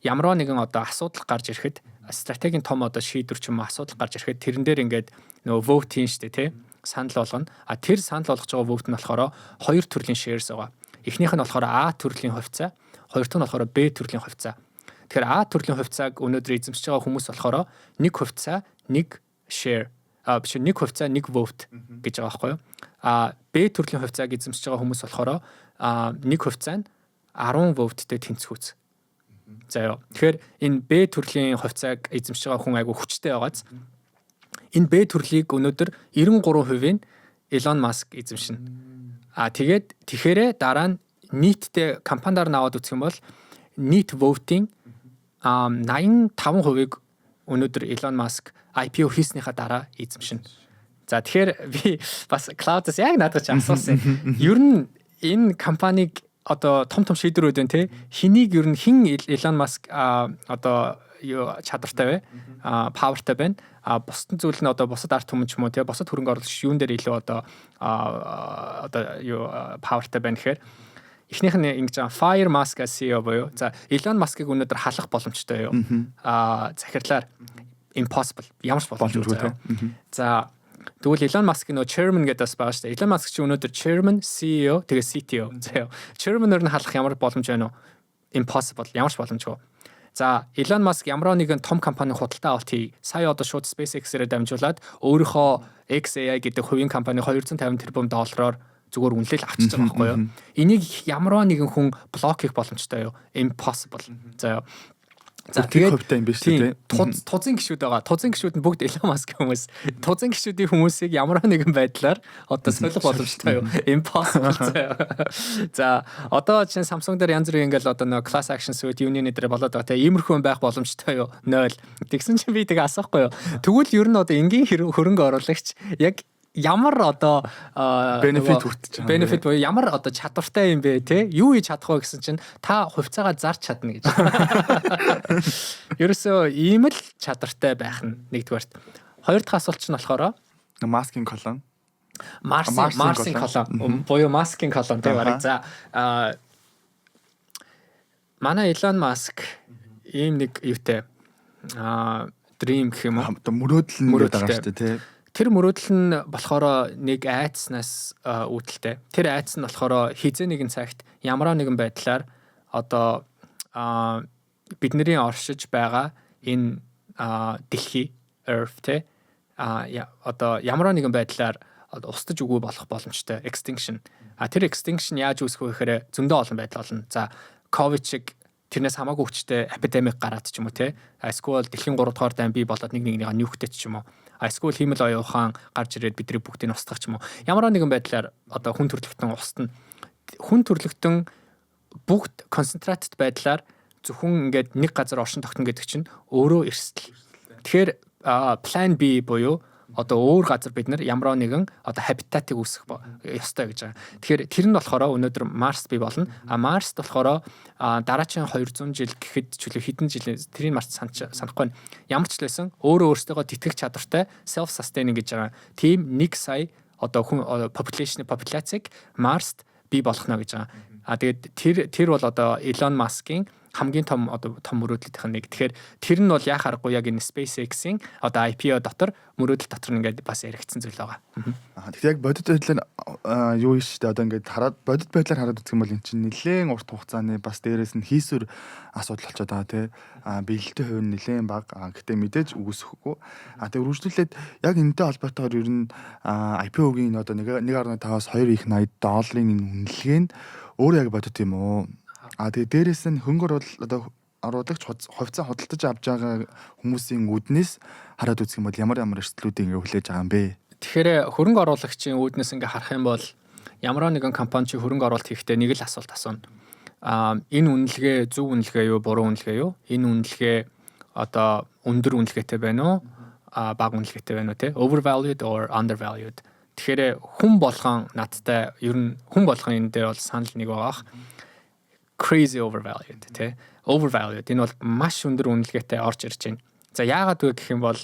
ямар нэгэн одоо асуудал гарч ирэхэд, стратегийн том одоо шийдвэр ч юм уу асуудал гарч ирэхэд тэрэн дээр ингээд нөгөө vote хийн штэ, тий, санал болгоно. А тэр санал болгож байгаа vote нь болохоор хоёр төрлийн shares байгаа. Эхнийх нь болохоор А төрлийн хувьцаа, хоёр дахь нь болохоор Б төрлийн хувьцаа. Тэгэхээр А төрлийн хувьцааг өнөөдөр эзэмшиж байгаа хүмүүс болохоор нэг хувьцаа нэг share, биш, нэг хувьцаа нэг vote гэж байгаа байхгүй юу? А Б төрлийн хувьцааг эзэмшиж байгаа хүмүүс болохоор нэг хувьцаа нь 10 vote-тэй тэнцвүүц. За ёо. Тэгэхээр энэ Б төрлийн хувьцааг эзэмшиж байгаа хүн айгу хүчтэй байгааз энэ Б төрлийг өнөөдөр 93%-ийн Elon Musk эзэмшинэ. А тэгээд тэгэхээр дараа нь нийтдээ компаниар нь аваад үзэх юм бол нийт voting 85%-ийг өнөөдөр Elon Musk IPO хийснийхаа дараа эзэмшинэ. За, тэгэхээр би бас Claude-аас яг надад ч асуусан. Ер нь энэ компаниг одоо том том шийдвэрүүд байна, те, хэнийг ер нь хэн Elon Musk одоо юу чадвартай вэ? Power тай байна. А бусад зүйл нь одоо бусад ард түмэн ч юм уу, те, бусад хөрөнгө оруулагч юун дээр илүү одоо юу power тай байна гэхээр эхнийх нь ингэж байгаа: Fire Musk as CEO буюу за Elon Musk-ыг өнөөдөр халах боломжтой юу? Захирлаар impossible, ямар ч боломжгүй. За, тэгвэл Elon Musk нөгөө chairman гэдэг бас байгаа шүү дээ. Elon Musk чи өнөөдөр chairman, CEO, тэгээ CTO. За, chairman-оор нь халах ямар боломж байна уу? Impossible, ямар ч боломжгүй. За, Elon Musk ямар нэгэн том компани худалдаа авалт хий. Сая одоо шууд SpaceX-ээрээ дамжуулаад өөрийнхөө XAI гэдэг хувийн компани 250 тэрбум доллараар зүгээр үнэлэл авчиж байгаа байхгүй юу? Энийг ямар нэгэн хүн block хийх боломжтой юу? Impossible. За. За, тэгээд хувьтай юм биш үү? Тузын гişүүд байгаа. Тузын гişүүд нь бүгд Elon Musk хүмүүс. Тузын гişүүдийн хүмүүсийг ямар нэгэн байдлаар одоо солих боломжтой юу? Impossible. За, одоо чинь Samsung дээр янз бүрийн ингээл одоо нөгөө class action suit, union дээр болоод байгаа те. Иймэрхүү юм байх боломжтой юу? 0. Тэгсэн чинь би тэгээ асуухгүй юу? Тэгвэл ер нь одоо энгийн хөрөнгө оруулагч яг ямар одоо benefit хүртэж байгаа benefit буюу ямар одоо чадвартай юм бэ те, юу хийж чадах вэ гэсэн чинь та хувьцаагаа зарж чадна гэж. Ерөөсөө ийм л чадвартай байх нь нэгдүгээрт. Хоёр дахь асуулт чинь болохоор Маскын колони. Марсын колони буюу Маскын колони те бараг. За, манай Elon Musk ийм нэг юутай dream гэх юм уу? Одоо мөрөөдөл нь гэдэг байгаа шүү дээ те. Тэр мөрөөдөл нь болохоор нэг айдснаас үүдэлтэй. Тэр айдас нь болохоор хэзээ нэгэн цагт ямар нэгэн байдлаар одоо бидний оршиж байгаа энэ дэлхий, Earth те, одоо ямар нэгэн байдлаар устдаж үгүй болох боломжтой, extinction. А тэр extinction яаж үүсэх вэ гэхээр зөндөө олон байдал болно. За, COVID шиг тэрнээс хамаагүй хүчтэй epidemic гараад ч юм уу те. Эсвэл дэлхийн 3 дугаар дайн бий болоод нэг нэгнийгаа нүүхтэй ч юм уу. Эсвэл хиймэл оюун ухаан гарч ирээд бидний бүгдийг устгах ч юм уу. Ямар нэгэн байдлаар одоо хүн төрөлхтөн устна. Хүн төрөлхтөн бүгд concentrated байдлаар зөвхөн ингээд нэг газар оршин тогтно гэдэг чинь өөрөө эрсдэл. Тэгэхээр plan B буюу одоо өөр газар бид нар ямар нэгэн одоо habitat ыг үүсгэх ёстой гэж байгаа. Тэгэхээр тэр нь болохоор өнөөдөр Марс бий болно. А Марст болохоор дараагийн 200 жил гэхэд чөлөө хэдэн жилийн тэрийг Марс санахгүй байна. Ямар ч л байсан өөрөө өөрсдөө тэтгэх чадвартай, self sustaining гэж байгаа. Тийм 1 сая одоо хүн population популяцийг Марст бий болгоно гэж байгаа. А тэгээд тэр бол одоо Elon Musk-ийн хамгийн том одоо том мөрөөдлүүдийнх нь нэг. Тэгэхээр тэр нь бол яах аргагүй яг энэ SpaceX-ийн одоо IPO дотор, мөрөөдөл дотор ингээд бас яригдсан зүйл байгаа. Аа, тэгэхээр яг бодит байдлаар юу юм шүү дээ, одоо ингээд хараад, бодит байдлаар хараад үзэх юм бол эн чинь нэлээд урт хугацааны, бас дээрээс нь хийсвэр асуудал болчиход байгаа тий. Аа, биелэлтийн хувь нь нэлээд бага. Аа, гэтээ мэдээж үгүйсэхгүй. Аа, тэгээ үргэлжлүүлээд яг энэтэй холбоотойгоор ер нь IPO-гийн одоо 1.5-аас 2 их 80 долларын энэ үнэлгээ нь өөр яг бодит юм уу? А тэгээ дээрээс нь хөрөнгө одоо оруулагч, хувьцаа худалдаж авч байгаа хүмүүсийн үүднээс хараад үзэх юм бол ямар ямар эрсдлүүдийг ингээ хүлээж байгаа юм бэ? Тэгэхээр хөрөнгө оруулагчийн үүднээс ингээ харах юм бол ямар нэгэн компани чи хөрөнгө оруулалт хийхдээ нэг л асуулт асууна. А энэ үнэлгээ зөв үнэлгээ юу, буруу үнэлгээ юу? Энэ үнэлгээ одоо өндөр үнэлгээтэй байна уу? А бага үнэлгээтэй байна уу те? Overvalued or undervalued. Тэгэхээр хүн болгон надтай, ер нь хүн болгон энэ дээр бол санал нэг байгаа. Crazy overvalued тий. Overvalued, энэ бол маш өндөр үнэлгээтэй орж ирж байна. За, яагаад вэ гэх юм бол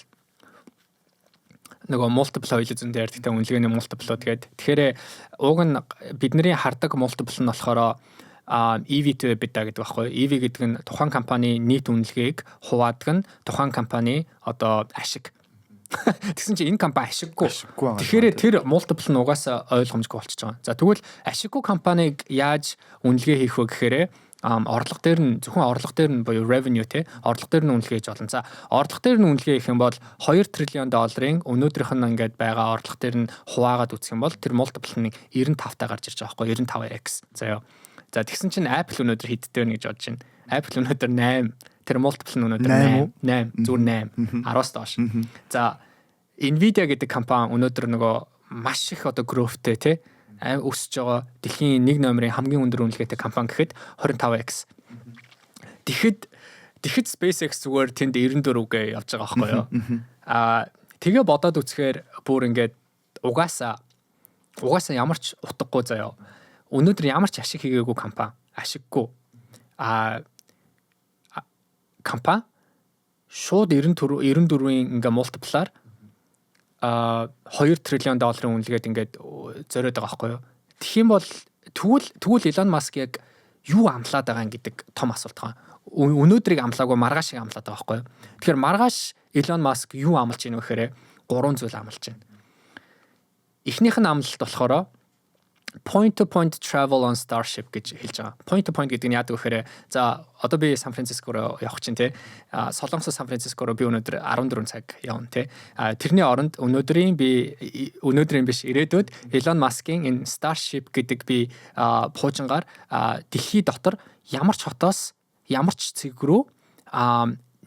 нөгөө multiple хоёул зүүн дээр ярьдаг, үнэлгээний multiple тэгээд тэгэхээр уг нь бидний хардаг multiple нь болохоор EV to EBITDA гэдэг байхгүй. EV гэдэг нь тухайн компани нийт үнэлгээг хуваадаг нь тухайн компани одоо ашиг. Тэгсэн чинь энэ компани ашиггүй. Тэгэхээр тэр multiple нь угаасаа ойлгомжгүй болчихж байгаа. За, тэгвэл ашиггүй компанийг яаж үнэлгээ хийх вэ гэхээр орлого дээр нь, зөвхөн орлого дээр нь буюу revenue те, орлого дээр нь үнэлгээ хийж болно. За, орлого дээр нь үнэлгээ хийх юм бол 2 триллион долларын өнөөдрийнх нь ингээд байгаа орлого дээр нь хуваагаад үзэх юм бол тэр multiple нь 95 та гарч ирж байгаа байхгүй, 95x. За яа. За, тэгсэн чинь Apple өнөөдөр хэдтэй вэ гэж бодож байна. Apple өнөөдөр 8. Тэр multiple нь өнөөдөр 8 8, зүгээр 8, 10-аас доош. За, Nvidia гэдэг компани өнөөдөр нөгөө маш их одоо growth-тэй те, өсөж байгаа, дэлхийн нэг номерын хамгийн өндөр үнэлгээтэй компани гэхэд 25x. Тэгэхэд SpaceX зүгээр тэнд 94 гээ явж байгаа байхгүй юу? Аа, тэгээ бодоод үзэхээр бүр ингээд угаасаа ямар ч утгагүй заяа. Өнөөдөр ямар ч ашиг хийгээгүй компани, ашиггүй. Аа, компани шууд 94 94-ийн ингээ multiple-аар 2 триллион долларын үнэлгээд ингээд зориод байгаа байхгүй юу. Тэгэх юм бол тэгвэл Elon Musk яг юу амлаад байгаа юм гэдэг том асуулт байгаа. Өнөөдрийг амлаагүй, маргаашийг амлаад байгаа байхгүй юу. Тэгэхээр маргааш Elon Musk юу амлаж ийн вэ гэхээр гурван зүйл амлаж байна. Эхнийх нь амлалт болохоор Point to point travel on Starship гэж хэлж байгаа. Point to point гэдэг нь яадаг вэ гэхээр, за, одоо би Сан Франциско руу явах чинь, те, Солонгосоос Сан Франциско руу би өнөөдөр 14 цаг явна, те. Тэрний оронд өнөөдрийн би, өнөөдрийн биш, ирээдүйд Elon Musk-ийн энэ Starship гэдэг би пуужингаар дэлхий дотор ямар ч хотоос ямар ч цэг рүү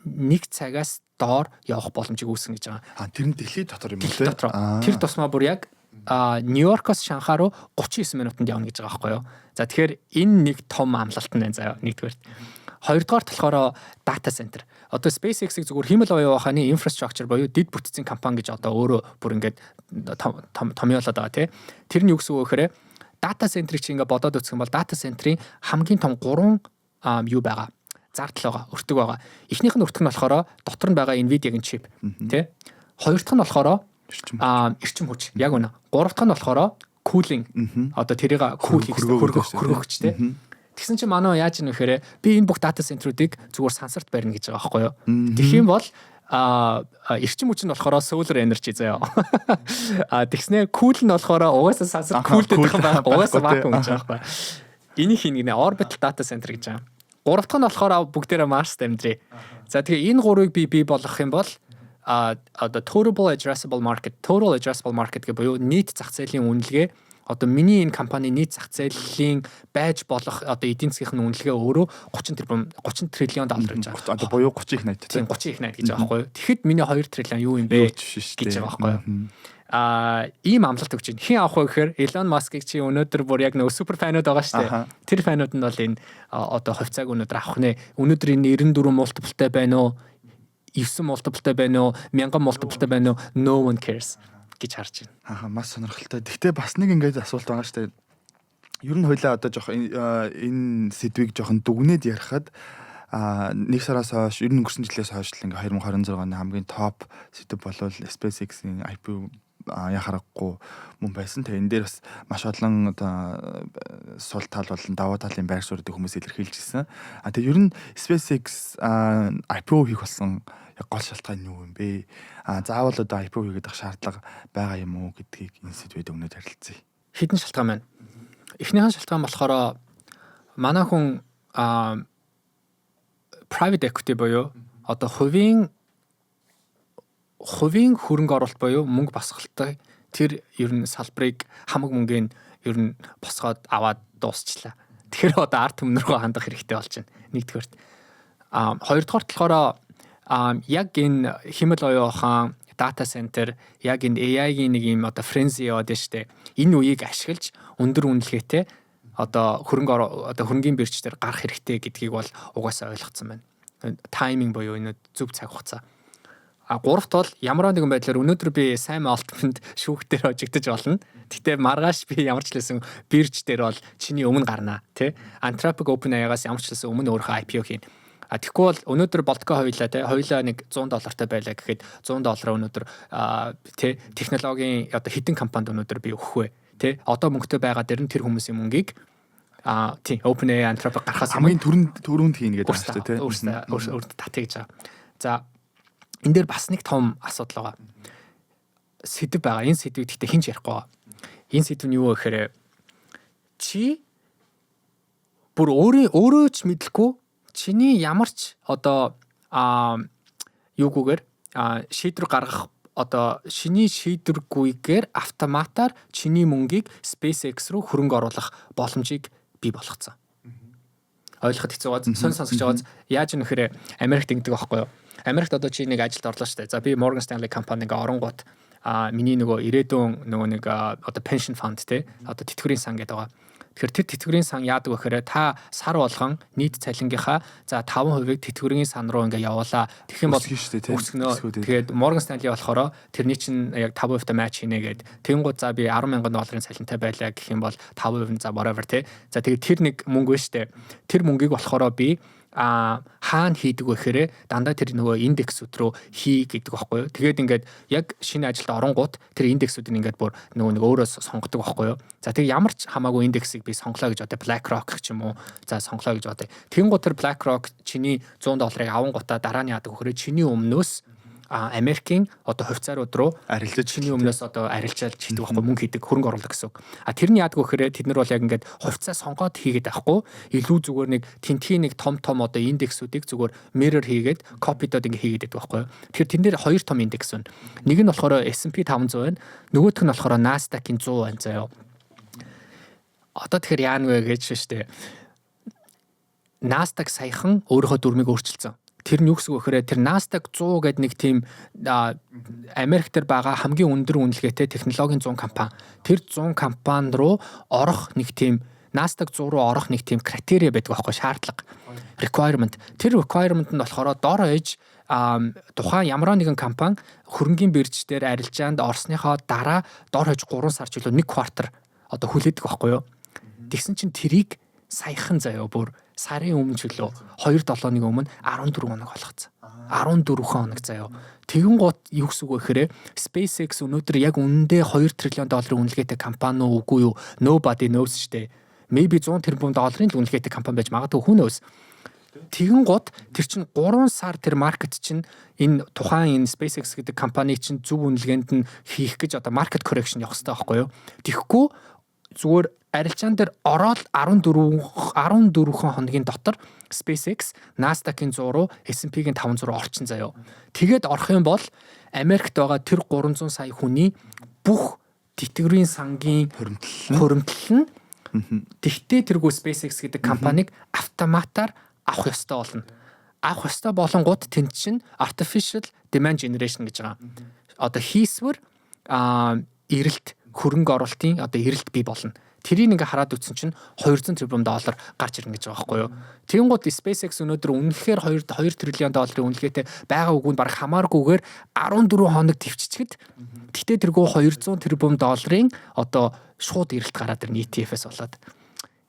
нэг цагаас доор явах боломжийг үүсгэн гэж байгаа. А, тэр нь дэлхий дотор юм уу, те? Тэр тусмаа бүр яг Нью-Йоркоос Шанхай руу 39 минутанд явна гэж байгаа байхгүй юу. За, тэгэхээр энэ нэг том амлалт нь байна заяа, нэгдүгээр. Хоёрдугаар болохоор data center. Одоо SpaceX-ийг зүгээр хиймэл оюун ухааны infrastructure буюу дэд бүтцийн компани гэж одоо өөрөө бүр ингээд томьёолоод байгаа, тий. Тэр нь юу гэсэн үг вэ гэхээр data center-ыг чи ингээд бодоод үзэх юм бол data center-ийн хамгийн том гурван юу байгаа, зардал байгаа, өртөг байгаа. Эхнийх нь, өртөг нь болохоор дотор нь байгаа Nvidia-гийн чип, тий. Хоёр дахь нь болохоор эрчим хүч. Яг үнэ. Гурав дахь нь болохоор cooling. Одоо тэрийг cool хийх, хөргөгч, тий. Тэгсэн чинь манай яаж юм гэхээр би энэ бүх data center уудыг зүгээр сансарт барина гэж байгаа байхгүй юу. Тэгэх юм бол эрчим хүч нь болохоор solar energy заяа. Тэгснэ cool нь болохоор угаасаа сансар cool дэх юм байхгүй. Угаасаа vacuum гэж байгаа байхгүй. Энийг хийнэ гинэ, orbital data center гэж байгаа. Гурав дахь нь болохоор бүгдээрээ Марст амьдрий. За, тэгээ энэ гурвыг би бий болгох юм бол одоо total addressable market гэх буюу нийт зах зээлийн үнэлгээ, одоо миний энэ компани нийт зах зээлийн байж болох одоо эдийн засгийн үнэлгээ өөрөө 30 тэрбум, 30 триллион доллар гэж байгаа. Одоо буюу 30 их 80. Тийм, 30 их 80 гэж байгаа байхгүй юу. Тэгэхэд миний 2 триллион юу юм бэ гэж байгаа байхгүй юу. Ийм амлалт өгч байна. Хэн авах вэ гэхээр Elon Musk-ыг чи өнөөдөр бүр яг нөгөө super fan ууд байгаа шүү дээ. Тэр fan ууд нь бол энэ одоо хувьцааг өнөөдөр авах нэ. Өнөөдөр энэ 94 multiple-тай байна уу? 9 multiple-тай байна уу? 1000 multiple-тай байна уу? No one cares гэж харж байна. Аа, маш сонирхолтой. Гэхдээ бас нэг ингээд асуулт байгаа шүү дээ. Ер нь хоёлаа одоо жоох энэ сэдвийг жоохон дүгнээд ярихад нэг сараас хойш, ер нь өнгөрсөн жилээс хойш л ингээ 2026 оны хамгийн топ сэдв болвол SpaceX-ийн IPO яхаарахгүй мөн байсан. Тэгээ энэ дээр бас маш олон одоо сул тал болон давуу талын байр суурьыг хүмүүс илэрхийлж ирсэн. А тэгээ ер нь SpaceX IPO хийх болсон яг гол шалтгаан нь юу юм бэ? А заавал одоо IPO хийгээд ах шаардлага байгаа юм уу гэдгийг энэ сэдвээд өгнөд харилцъя. Хэдэн шалтгаан байна. Эхнийхэн шалтгаан болохоор манай хүн private equity буюу одоо хувийн хөрөнгө оруулалт буюу мөнгө босголттой тэр ер нь салбарыг хамаг мөнгийг ер нь босгоод аваад дуусчлаа. Тэгэхээр одоо ард түмэн рүү хандах хэрэгтэй болж байна. Нэгдүгээрт. Хоёрдугаарт болохоор яг энэ хиймэл оюун ухаан, data center, яг энэ AI-гийн нэг юм одоо frenzy яваад байна штэ. Энэ үеийг ашиглаж өндөр үнэлгээтэй одоо хөрөнгө, одоо хөрөнгийн бирж дээр гарах хэрэгтэй гэдгийг бол угаасаа ойлгоцсон байна. Timing буюу энэ зөв цаг хугацаа. А гуравт бол ямар нэгэн байдлаар өнөөдөр би Sam Altman-д шүүхтэр хожигдож болно. Гэтэ маргааш би ямар ч лсэн бирж дээр бол чиний өмнө гарнаа, тий. Anthropic, OpenAI-гаас ямар ч лсэн өмнө өөрийнхөө IPO хийн. А тэгэхгүй бол өнөөдөр болдгоо хоёлаа, те, хоёлаа нэг 100 доллартай байлаа гэхэд 100 доллараа өнөөдөр, те, технологийн одоо хэдэн компанид өнөөдөр би өгөх вэ? Те, одоо мөнгөтэй байгаа дээр нь тэр хүмүүсийн мөнгийг тий, OpenAI, Anthropic гарахаас хамгийн түрүүнд түрүүнд хийнэ гэдэг байна шүү дээ, тий. Өөртөө өөртөө татъя гэж байгаа. За, энэ дээр бас нэг том асуудал байгаа. Сэдэв байгаа. Энэ сэдвийг гэхдээ хэн ч ярихгүй байгаа. Энэ сэдэв нь юу вэ гэхээр чи бүр өөрөө өөрөө ч мэдлэхгүй чиний ямар ч одоо юугүйгээр шийдвэр гаргах, одоо шиний шийдвэргүйгээр автоматар чиний мөнгийг SpaceX руу хөрөнгө оруулах боломжийг бий болгоцсон. Ойлгоход хэцүү байгаа. Сонь сонсогч байгаа. Яаж юм нэхэр Америкт ингэдэг байхгүй юу? Америкт одоо чи нэг ажилд орлоо шүү дээ. За, би Morgan Stanley компани ингээ оронгууд миний нөгөө ирээдүйн нөгөө нэг одоо pension fund, те, одоо тэтгэврийн сан гэдэг байгаа. Тэгэхээр тэр тэтгэврийн сан яадаг вэ гэхээр та сар болгон нийт цалингийнхаа за 5%-ыг тэтгэврийн сан руу ингээ явуулаа. Тэгэх юм бол өсгөнө. Тэгээд Morgan Stanley болохоор тэрний чинь яг 5% та match хийнэ гээд тэгэнгүүт, за, би 10 мянган долларын цалинтай байлаа гэх юм бол 5% нь за whatever, те. За, тэгээд тэр нэг мөнгө байна штэ. Тэр мөнгийг болохоор би хаана хийдэг вэ гэхээр дандаа тэр нөгөө индексүүд рүү хий гэдэг байхгүй юу. Тэгээд ингээд яг шинэ ажилд оронгууд тэр индексүүдийг ингээд бүр нөгөө нэг өөрөө сонгодог байхгүй юу. За, тэг ямар ч хамаагүй индексийг би сонглоо гэж бодъё. BlackRock ч юм уу. За, сонглоо гэж бодъё. Тэгэнгүүт тэр BlackRock чиний 100 долларыг авангуудаа дараа нь яадаг вэхээр чиний өмнөөс Америкийн одоо хувьцаарууд руу арилжаж чиний өмнөөс одоо арилжаалж хийдэг байхгүй, мөнгө хийдэг, хөрөнгө оруулах гэсэн үг. А тэр нь яадаг вэ гэхээр тэд нар бол яг ингээд хувьцаа сонгоод хийгээд байхгүй, илүү зүгээр нэг тентхийн нэг том том одоо индексүүдийг зүгээр mirror хийгээд, copy доод ингээд хийгээд байдаг байхгүй юу. Тэгэхээр тэн дээр хоёр том индекс байна. Нэг нь болохоор S&P 500 байна. Нөгөөх нь болохоор Nasdaq-ийн 100 байна заяа. Одоо тэгэхээр яана вэ гэж шүү дээ. Nasdaq саяхан өөрийнхөө дүрмийг өөрчилсөн. Тэр нь юу гэсэн үг гэхээр тэр Nasdaq 100 гэдэг нэг тийм Америк дээр байгаа хамгийн өндөр үнэлгээтэй технологийн 100 компани. Тэр 100 компани руу орох нэг тийм, Nasdaq 100 руу орох нэг тийм criteria байдаг байхгүй, шаардлага. Requirement. Тэр requirement нь болохоор дор хаяж тухайн ямар нэгэн компани хөрөнгийн бирж дээр арилжаанд орсныхоо дараа дор хаяж 3 сар ч илүү нэг quarter одоо хүлээдэг байхгүй юу? Тэгсэн чинь тэрийг саяхан заяа, бүр сарын өмнө ч үлээ, 2 7 нэг өмнө 14 хоног болгоцсон. 14 хоног заяа. Тэгэн гут юу гэсэн үг вэ гэхээр SpaceX өнөөдөр яг үнэндээ 2 триллион долларын үнэлгээтэй компани уу, үгүй юу? Nobody knows штэ. Maybe 100 тэрбум долларын л үнэлгээтэй компани байж магадгүй, who knows. Тэгэн гут тэр чинь 3 сар тэр market чинь энэ тухайн энэ SpaceX гэдэг компани чинь зөв үнэлгээнд нь хийх гэж одоо market correction явах хэрэгтэй байхгүй юу? Тэгэхгүй зүгээр арилжаан дээр ороод 14 хоногийн дотор SpaceX Nasdaq-ын 100 руу, S&P-гийн 500 руу орчин заяо. Тэгээд орох юм бол Америкт байгаа тэр 300 сая хүний бүх тэтгэврийн сангийн хуримтлал хуримтлал нь тэгтээ тэргүй SpaceX гэдэг компанийг автоматар авах ёстой болно. Авах ёстой болонгууд тэнд чинь artificial demand generation гэж байгаа. Одоо хийсвэр эрэлт, хөрөнгө оруулалтын одоо эрэлт бий болно. Тэрийг ингээ хараад үзсэн чинь 200 тэрбум доллар гарч ирнэ гэж байгаа байхгүй юу. Тэгэнгүүт SpaceX өнөөдөр үнэхээр 2 2 триллион долларын үнэлгээтэй байгаа үгүй нь баг хамааргүйгээр 14 хоног төвччихэд тэгтээ тэргүй 200 тэрбум долларын одоо шууд эрэлт гараад ирнэ ETF-ээс болоод.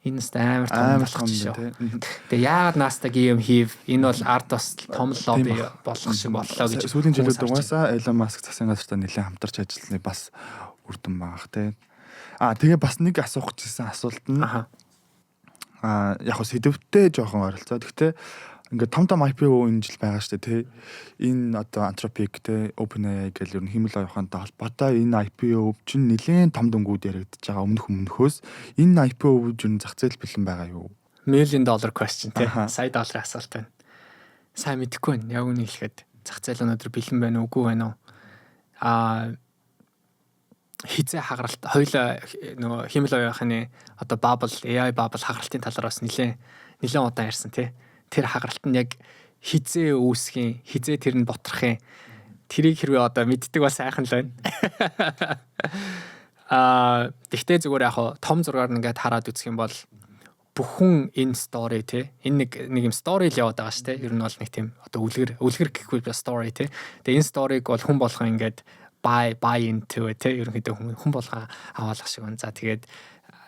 Энэ нь амар том болох шүү. Тэгээ яагаад Nasdaq ийм хийв? Энэ бол ард бас том лобби болох шиг боллоо гэж. Сүүлийн жилүүд угаасаа Elon Musk засгийн газартаа нэлээд хамтарч ажилласны бас үр дүн байгаа тий. Аа, тэгээ бас нэг асуух гэсэн асуулт нь яг хөө сэдвтэй жоохон ойролцоо. Гэхдээ ингээд том том IPO энэ жил байгаа шүү дээ тий. Энэ одоо Anthropic тий, OpenAI гэл ер нь хиймэл оюун ухаантай холбоотой энэ IPO чинь нэлээд том дүнгууд яригдчихэж байгаа өмнөхөөс энэ IPO ер нь зах зээл бэлэн байгаа юу? Million dollar question тий. Сая долларын асуулт байна. Сайн мэдэхгүй байна. Яг үнийг хэлэхэд зах зээл өнөөдөр бэлэн байна уу, үгүй байна уу? Хизээ хагаралт хоёлаа нөгөө хиймэл оюун ухааны одоо bubble, AI bubble хагаралтын талаар бас нэлээд нэлээд удаан ярьсан тий. Тэр хагаралт нь яг хизээ үүсхийн, хизээ тэр нь ботрох юм. Тэрийг хэрвээ одоо мэддэг бол сайхан л байна. Тэгтээ зүгээр яг том зургаар нь ингээд хараад үзэх юм бол бүхэн энэ story тий, энэ нэг нэг юм story л яваад байгаа шүү тий. Ер нь бол нэг тийм одоо үлгэр үлгэр гэхгүй би story тий. Тэгээ энэ story г бол хүн болгон ингээд buy into тий, ерөнхийдөө хүн хүн болгон аваалах шиг байна. За, тэгээд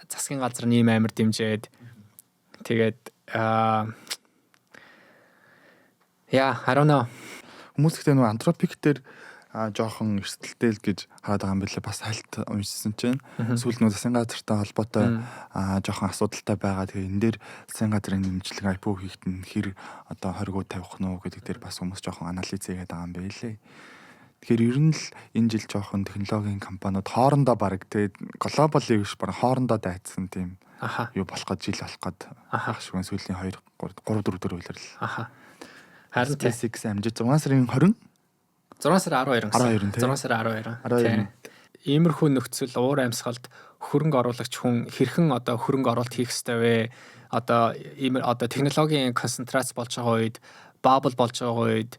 засгийн газар нь ийм амар дэмжиж, тэгээд yeah, I don't know. Хүмүүс ихтэй нөгөө Anthropic дээр жоохон эрсдэлтэй л гэж хараад байгаа юм билээ. Бас хальт уншсан чинь сүүл нөгөө засгийн газартай холбоотой жоохон асуудалтай байгаа. Тэгээ энэ дээр засгийн газрын нэмжлэг IPO хийхэд нь хэр одоо хоригоо тавих нь уу гэдэг дээр бас хүмүүс жоохон анализ хийгээд байгаа юм байлээ. Тэгэхээр ер нь л энэ жил жоохон технологийн компаниуд хоорондоо баг тэгээд global биш, баг хоорондоо дайцсан тийм юу болох гээд, жил болох гээд шиг байна. Сүүлийн 2 3 3 4 4 улирал. Харин тий. SpaceX амжиж 6 сарын 20 6 сарын 12 гэсэн. 12 тий. 6 сарын 12. 12. Иймэрхүү нөхцөл уур амьсгалд хөрөнгө оруулагч хүн хэрхэн одоо хөрөнгө оруулалт хийх ёстой вэ? Одоо ийм одоо технологийн концентрац болж байгаа үед, bubble болж байгаа үед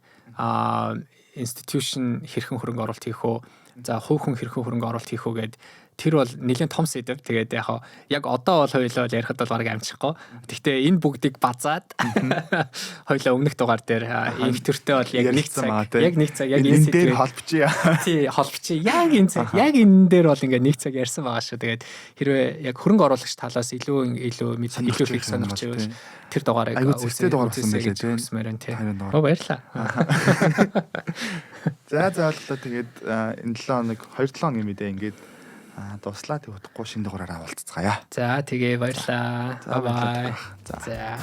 institution хэрхэн хөрөнгө оруулалт хийх үү? За, хувь хүн хэрхэн хөрөнгө оруулалт хийх үү гэд тэр бол нэлээд том сэдэв. Тэгээд яг яг одоо бол хоёулаа ярихад бол бараг амжихгүй. Гэхдээ энэ бүгдийг базаад хоёулаа өмнөх дугаар дээр инх төртөө бол яг нэг цаг, яг нэг цаг яг энэ дээр холбочих. Тий, холбочих. Яг энэ цаг, яг энэ дээр бол ингээд нэг цаг ярьсан байгаа шүү. Тэгээд хэрвээ яг хөрөнгө оруулагч талаас илүү илүү илүү их сонирхож байвал тэр дугаарыг айгуу зэгцтэй дугаар болсон байлээ тий. Хүсмээр байна тий. Оо, баярлалаа. За, ойлголоо. Тэгээд энэ 7 хоног, 2 7 хоногийн мэдээ ингээд дуслаа. Тэг удахгүй шинэ дугаараараа уулзцгаая. За, тэгээ баярлалаа. Bye bye. За. За.